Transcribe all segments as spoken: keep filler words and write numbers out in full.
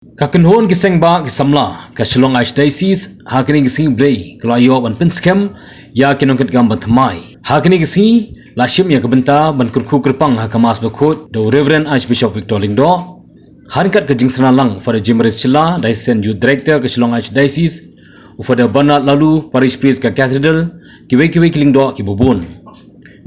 Ka kynhun ki seng bah ki samla ka Shillong Archdiocese ha kine ki sngi Blei ka la ïoh ban pynskhem ïa ki nongkitkam ba thymmai. Ha kine ki sngi la shim ïa ka bynta ban kyrkhu kyrpang ha ka Mass Bakhuid da u Reverend Archbishop Victor Lyngdoh. Ha ryngkat ka jingsngew lang, Father Jimaris Shylla, Diocesan Youth Director ka Shillong Archdiocese, u Father Bernard Laloo, Parish Priest ka Cathedral, kiwei kiwei ki lyngdoh kiba bun.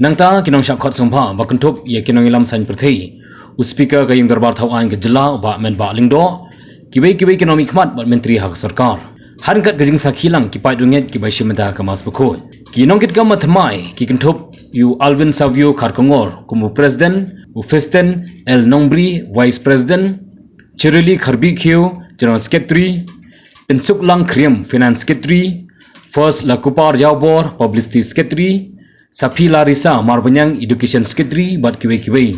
Nangta ki nongshah khot sngewbha ba kynthup ïa ki nongïalam saiñ pyrthei, u Speaker ka Ïing Dorbar Thaw Aiñ ka jylla u Bah Metbah Lyngdoh, kiwei kiwei ki nongmihkhmat bad myntri ha ka sorkar. Ha ryngkat ka jingsakhi lang ki paid riewngeit kiba shim bynta ha ka Mass Bakhuid. Ki nongkitkam ba thymmai ki kynthup ïa u Alvin Savio Kharkongor kum u President, u Festen L Nongbri, Vice President, Chirili Kharbihkhiew, General Secretary, Pynsuklang Khyriem, Finance Secretary, First Lakupar Jawbor, Publicity Secretary, Saphi Larisa Marbaniang, Education Secretary, bad kiwei kiwei.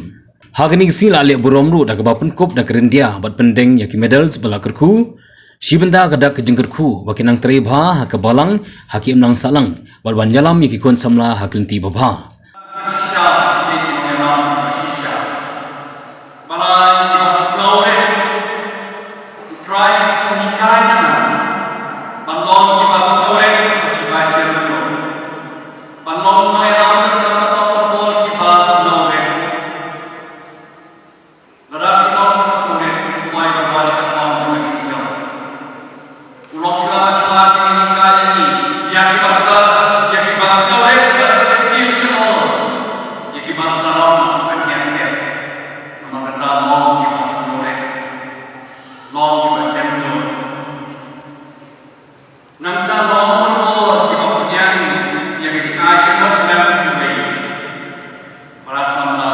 Ha kane ka sngi la leh burom ruh da kaba pynkup da ka ryndia bad pyndeng ïa ki medals ba la kyrkhu. Shi bynta ka dak ka jingkyrkhu ba kin nang trei bha ha ka balang, ha ki imlang sahlang, bad ban ïalam ïa ki khun samla ha ki lynti babha. Shisha, ïa ki nongïalam ba shisha. Ba la ïa ki ba sngewrit. U Trai Jisu u hikai ïa ngi ban long ki ba sngewrit bad ki ba jemnud. Ban long nongïalam bad ban long ki ba sngewrit. Lada ki long ki ba sngewrit, u Blei u wan sha ka thong ka jingïalam. U long shuwa ban shuwa jinghikai ïa ngi, ïa ki ba sngewrit, ïa ki ba sngewrit, ba sngewrit ki sngewrit. Ïa ki ba sngewrit, sngewrit ïa ki. Namar kata long ki ba sngewrit. Long ki ba jemnud. Nangta long marbor kiba pdiang ïa ka jingaiei jingmut na kiwei. Para samla,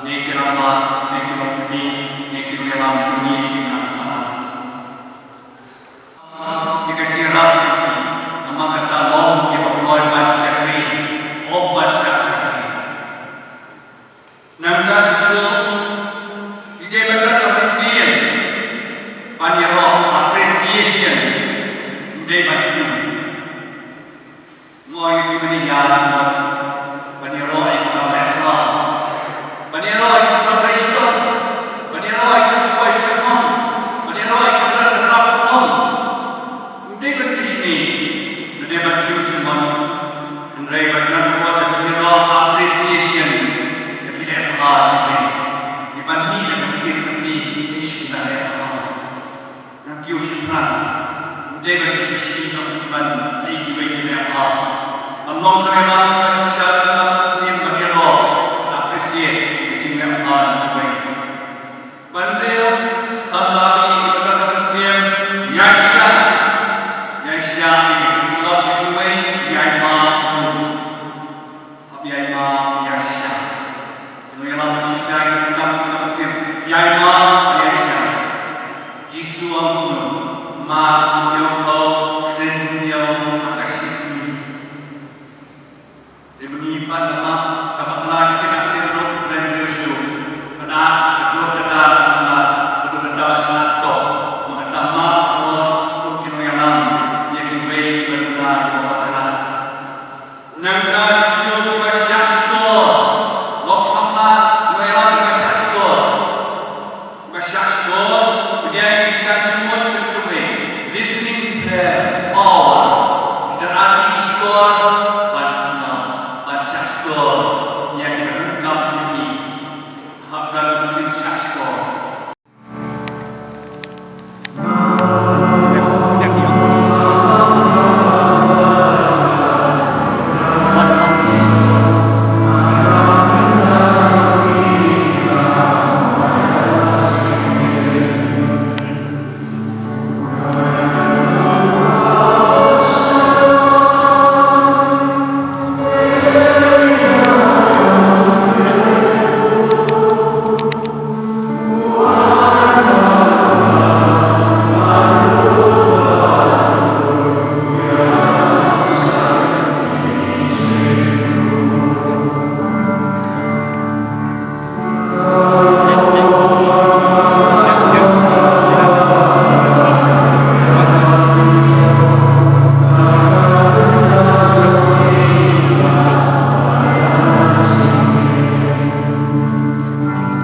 ne ki rangbah, ne ki longkmie, ne ki nongïalam jong ngi ki nongsamla. Ïa ka jingïarap jong ngi, namar kata long kiba kloi ban shakri, ym ban shah shakri. Nangta shisha, ki dei ban don appreciation, ban ïaroh appreciation, ki dei ban don. Mo ïa ki ban ïa shisha, ban ïaroh ïa ki ban leh bha, ban ïaroh ïa ki ban trei shitom, ban ïaroh ïa ki ban poi sha ka thong, ban ïaroh ïa ki ban leh ka sap ka thong. Ym dei ban kishni, ym dei ban kiew jingmut, hynrei ban don ruh ka jingïaroh appreciation ïa ki leh bha kiwei. Ïa ban mih na ka ktien jong ki, ki shu leh bha. Nang kiew shaphrang, ym dei ban shu kishni ïa ki ban dei kiwei ki leh bha. Ban long ka ïalam ka shisha ka ïalam ka sim ban ïaroh, ban appreciate ïa ka jingleh bha na kiwei. Ban riew samla ïa ki ba don ka mynsiem ïaishah. Ïaishah ïa ki jingtlot ïa kiwei, ïai map ruh. Hap ïai map ïaishah. Ïa nongïalam shisha ïa ki ba don ka mynsiem ïai map ïaishah. Jisu ong kumno, map